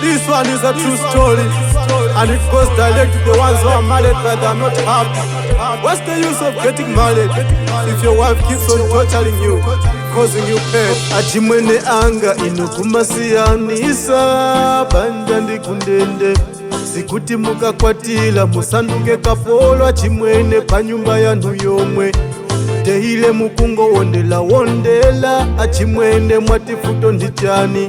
This one is a true story, and it goes direct to the ones who are married but they are not happy. What's the use of getting married if your wife keeps on torturing you, causing you pain? Achimwene anga, inu kumasiyanisa banja ndi kundende. Sikuti mukakwatila musanduke kapolo, achimwene, pa nyumba yanu yomwe daily mukungowondela wondela. Achimwene, mwati vuto ndi chani?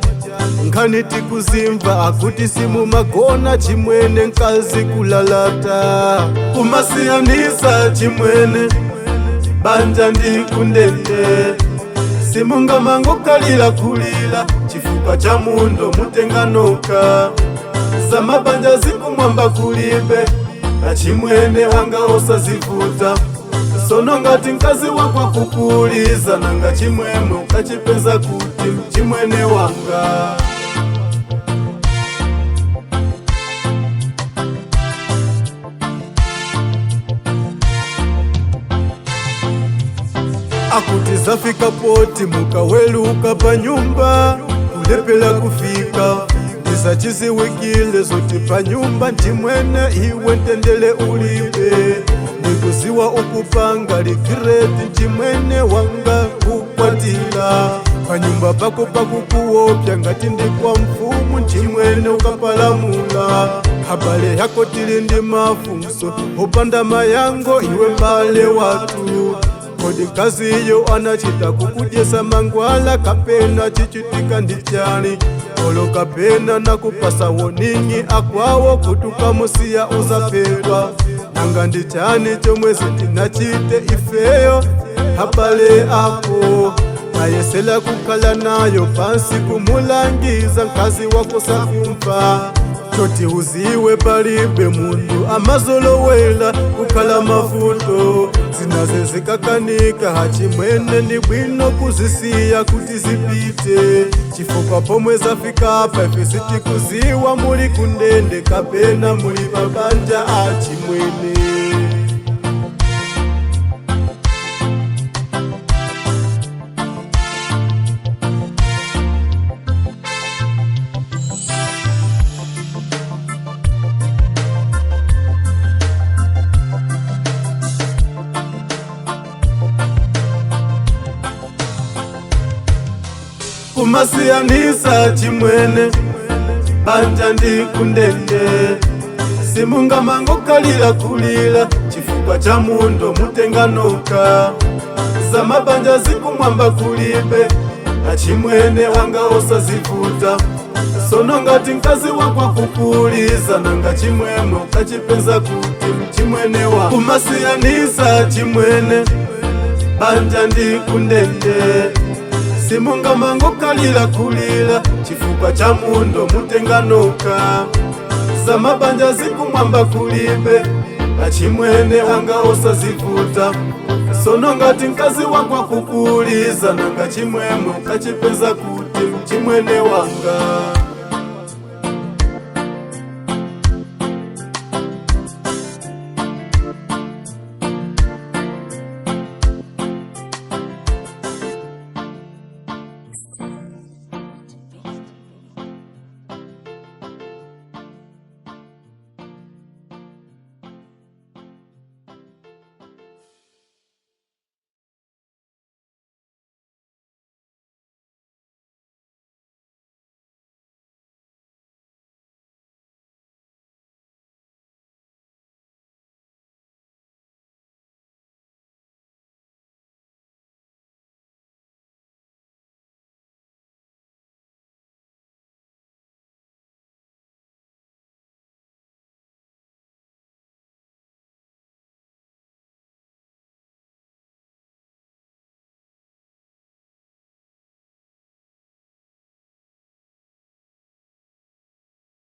Nkhani tikuzimva akuti simumagona, chimwene, mkazi kulalata. Kumasiyanisa, chimwene, banja ndi kundende. Simungamangokalira kulira chifukwa cha mundo mutenganoka. Zamabanja zikumwamba kulibe, achimwene wanga, osazivuta. Sono ngati mkazi wako akukuliza, nanga chimwemwe ukachipeza kuti, mchimwene wanga? Akuti zafika poti mukaweluka pa nyumba kulepela kufika. Ndizachiziwikile zoti pa nyumba, nchimwene, iwe ntendele ulibe. Ndikuziwa ukupanga regret, nchimwene wanga, kukwatila. Panyumba pako pakukuopya ngati ndi kwa mfumu, nchimwene, ukapalamula. Habale yako tili ndi mafunso upanda mayango. Iwe mbale watu, kodi mkaziyo anachita kukudyesa mangwala kapena chichitika ndi chani? Olo kapena nakupasa warning akwawo kuti ukamusiya uzaphedwa? Nanga ndi chani chomwe sitinachite ifeyo habale ako? Nayesela kukhala nayo pansi kumulangiza, mkazi wako sakumva. Choti uziwe, palibe mundu amazolowela kukhala mavuto. Zinaze zikakanika, hachimwene, ndi bwino kuzisiya kuti zipite, chifukwa pomwe zafika pa ife sitikuziwa muli kundende kapena muli pabanja, achimwene. Kumasiyanisa, chimwene, banja ndi kundende. Simungamangokalira kulira chifukwa cha mundo mutenganoka. Zamabanja zikumwamba kulibe, achimwene wanga, osazivuta. Sono ngati mkazi wako akukuliza, nanga chimwemwe ukachipeza kuti, mchimwene wa? Kumasiyanisa, chimwene, banja ndi kundende. Simungamangokalira kulira chifukwa cha mundo mutenganoka. Zamabanja zikumwamba kulibe, achimwene wanga, osazivuta. Sono ngati mkazi wako akukuliza, nanga chimwemwe ukachipeza kuti, mchimwene wanga?